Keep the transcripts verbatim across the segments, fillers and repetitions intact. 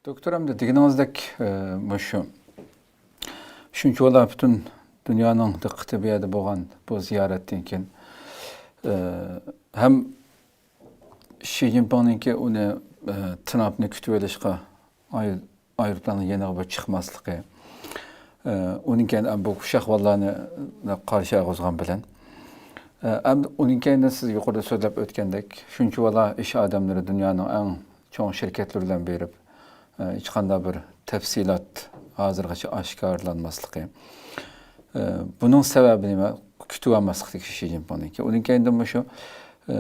دوكتور، ئەمدى دېگىنىڭىزدەك، ئە، مۇشۇ شۇنچىۋالا پۈتۈن دۇنيانىڭ دىققىتى بۇ يەردە بولغان بۇ زىيارەتتىن كېيىن، ئە، ھەم شى جىنپىڭنىڭكى ئۇنى، ئە، ترامپنى كۈتۈۋېلىشقا ئاي-، ئايروپىلاننىڭ يېنىغا بىر چىقماسلىقى، ئە، ئۇنىڭ كېيىن بۇ خۇش ئەھۋاللارنى قارشى ئالغۇزغان بىلەن، ئە، ئەمدى ئۇنىڭ كەينىدىن سىز يۇقىرىدا سۆزلەپ ئۆتكەندەك، شۇنچىۋالا ئىش ئادەملىرى دۇنيانىڭ ئەڭ چوڭ شىركەتلىرى بىلەن بېرىپ، ئە، ھېچقانداق بىر تەپسىلات ھازىرغىچە ئاشكارىلانماسلىقى. ئە، بۇنىڭ سەۋەبى نېمە؟ كۈتۈۋالماسلىقتىكى شى جىنپىڭنىڭكى. ئۇنىڭ كەينىدىن مۇشۇ، ئە،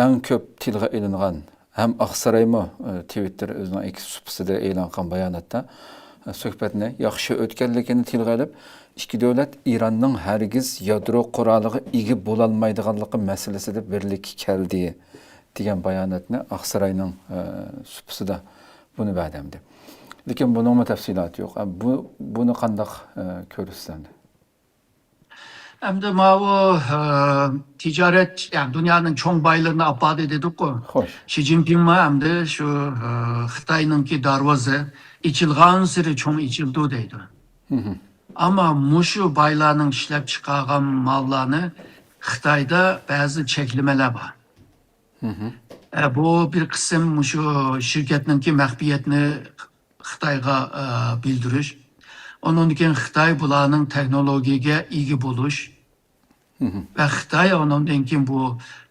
ئەڭ كۆپ تىلغا ئېلىنغان ھەم ئاقسارايمۇ، ئە، تىۋىتتېر ئۆزىنىڭ ئېكس سۇپىسىدا ئېلان قىلغان باياناتتا، ئە، سۆھبەتنى ياخشى ئۆتكەنلىكىنى تىلغا ئېلىپ، ئىككى دۆلەت ئىراننىڭ ھەرگىز يادرو قورالىغا ئىگە بولالمايدىغانلىقى مەسىلىسىدە بىرلىككە كەلدى، دېگەن باياناتنى ئاقساراينىڭ، ئە، سۇپىسىدا بۇنى بەردى ئەمدى. لېكىن بۇنىڭمۇ تەپسىلاتى يوق. ئە، بۇ، بۇنى قانداق، ئە، كۆرىسىز ئەمدى؟ ئەمدى ماۋۇ، ئە، تىجارەت، يەنى دۇنيانىڭ چوڭ بايلىرىنى ئاپاردى دېدۇققۇ. خوش. شى جىنپىڭمۇ ئەمدى شۇ، ئە، خىتاينىڭكى دەرۋازا ئېچىلغانسېرى چوڭ ئېچىلىدۇ دەيدۇ. مھم. ئەمما مۇشۇ بايلارنىڭ ئىشلەپ چىقارغان ماللارنى خىتايدا بەزى چەكلىمىلەر بار. مھم. ئە، بۇ بىر قىسىم مۇشۇ شىركەتنىڭكى مەخپىيەتنى خىتايغا، ئە، بىلدۈرۈش. ئۇنىڭدىن كېيىن خىتاي بۇلارنىڭ تېخنولوگىيەگە ئىگە بولۇش. مھم. ۋە خىتاي ئۇنىڭدىن كېيىن بۇ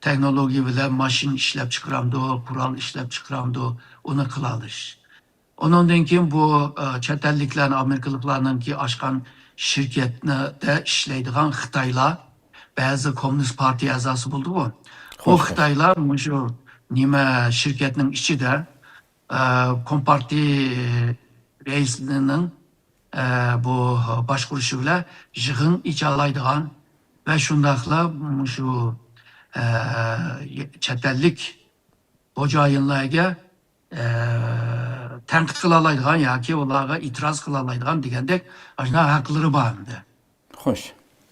تېخنولوگىيە بىلەن ماشىنا ئىشلەپ چىقىرامدۇ، قورال ئىشلەپ چىقىرامدۇ، ئۇنى قىلالىش. ئۇنىڭدىن كېيىن بۇ، ئە، چەت ئەللىكلەرنى، ئامېرىكىلىقلارنىڭكى ئاچقان شىركەتنىدە ئىشلەيدىغان خىتايلار، بەزى كوممۇنىست پارتىيە ئەزاسى بولدىغۇ. بۇ خوش، خوش. خىتايلار مۇشۇ نېمە شىركەتنىڭ ئىچىدە، ئە، كومپارتىيە رەئىسىنىڭ، ئە، بۇ باشقۇرۇشى بىلەن يىغىن ئېچالايدىغان ۋە شۇنداقلا مۇشۇ، ئە، چەت ئەللىك خوجايىنلارغا، ئە، تەنقىد قىلالايدىغان ياكى ئۇلارغا ئېتىراز قىلالايدىغان دېگەندەك ئاشۇنداق ھەقلىرى بار ئەمدى. خوش.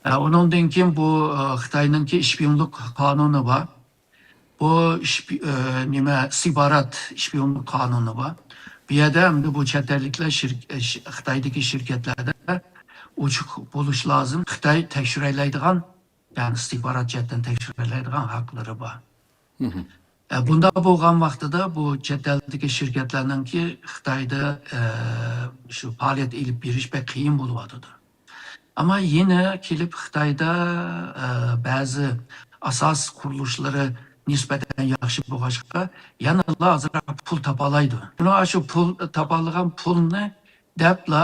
ئە، ئۇنىڭدىن كېيىن بۇ، ئە، خىتاينىڭكى ئىشپىيونلۇق قانۇنى بار. بۇ ئىشپى-، ئە، نېمە، ئىستىخبارات ئىشپىيونلۇق قانۇنى بار. بۇ يەردە ئەمدى بۇ چەت ئەللىكلەر شىر-، ئە، ش-، خىتايدىكى شىركەتلەردە ئوچۇق بولۇش لازىم. خىتاي تەكشۈرەلەيدىغان، يەنى ئىستىخبارات جەھەتتىن تەكشۈرەلەيدىغان ھەقلىرى بار. مھم. ئە، بۇنداق بولغان ۋاقتىدا بۇ چەت ئەلدىكى شىركەتلەرنىڭكى خىتايدا، ئە، شۇ پائالىيەت ئېلىپ بېرىش بەك قىيىن بولۇۋاتىدۇ. ئەمما يەنە كېلىپ خىتايدا، ئە، بەزى ئاساس قۇرۇلۇشلىرى نىسبەتەن ياخشى بولغاچقا، يەنىلا ئازراق پۇل تاپالايدۇ. شۇنىڭ ئاشۇ پۇل، تاپالىغان پۇلنى دەپلا،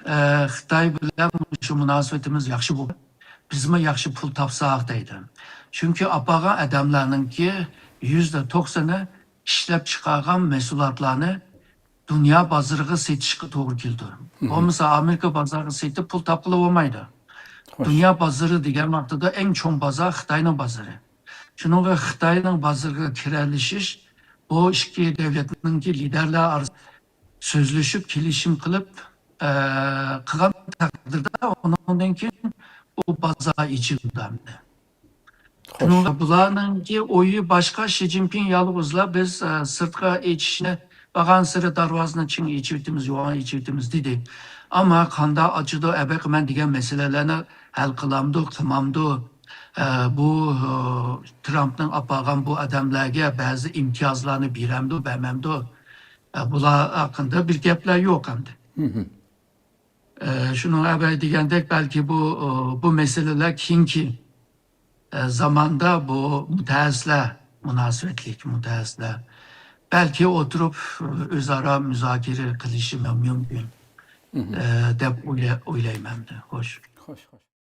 ئە، خىتاي بىلەن شۇ مۇناسىۋىتىمىز ياخشى بولۇپ، بىزمۇ ياخشى پۇل تاپساق دەيدۇ. چۈنكى ئاپارغان ئادەملەرنىڭكى يۈزدە توقسىنى ئىشلەپ چىقارغان مەھسۇلاتلارنى دۇنيا بازىرىغا سېتىشقا توغرا كېلىدۇ. مھم. بولمىسا ئامېرىكا بازارىغا سېتىپ پۇل تاپقىلى بولمايدۇ. خوش. دۇنيا بازىرى دېگەن ۋاقتىدا ئەڭ چوڭ بازار خىتاينىڭ بازىرى. شۇنىڭغا خىتاينىڭ بازىرىغا كىرەلىشىش بۇ ئىككى دۆلەتنىڭكى لىدەرلەر ئارىسىدا سۆزلىشىپ، كېلىشىم قىلىپ، ئە، قىلغان تەقدىردە ئۇنىڭدىن كېيىن ئۇ بازار ئېچىلىدۇ ئەمدى. خوش. شۇنىڭغا بۇلارنىڭكى ئويى باشقا، شى جىنپىڭ يالغۇزلا بىز، ئە، سىرتقا ئېچىشنى بارغانسېرى دەرۋازىنى چىڭ ئېچىۋېتىمىز، يوغان ئېچىۋېتىمىز دېدى. ئەمما قانداق ئاچىدۇ، ئەبەقىمەن دېگەن مەسىلىلەرنى ھەل قىلامدۇ، قىلمامدۇ، ئە، بۇ، ئە، ترامپنىڭ ئاپارغان بۇ ئادەملەرگە بەزى ئىمتىيازلارنى بېرەمدۇ، بەرمەمدۇ، ئە، بۇلار ھەققىدە بىر گەپلەر يوق ئەمدى. مھم. ئە، شۇنىڭ ئەۋەي دېگەندەك، بەلكى بۇ، ئە، بۇ مەسىلىلەر كېيىنكى، ئە، زاماندا بۇ مۇتەخەسسىسلەر مۇناسىۋەتلىك، مۇتەخەسسىسلەر بەلكى ئولتۇرۇپ، ئە، ئۆزئارا مۇزاكىرە قىلىشى مۇمكىن، مھم. ئە، دەپ ئويلا-، ئويلايمەن. خوش. خوش، خوش.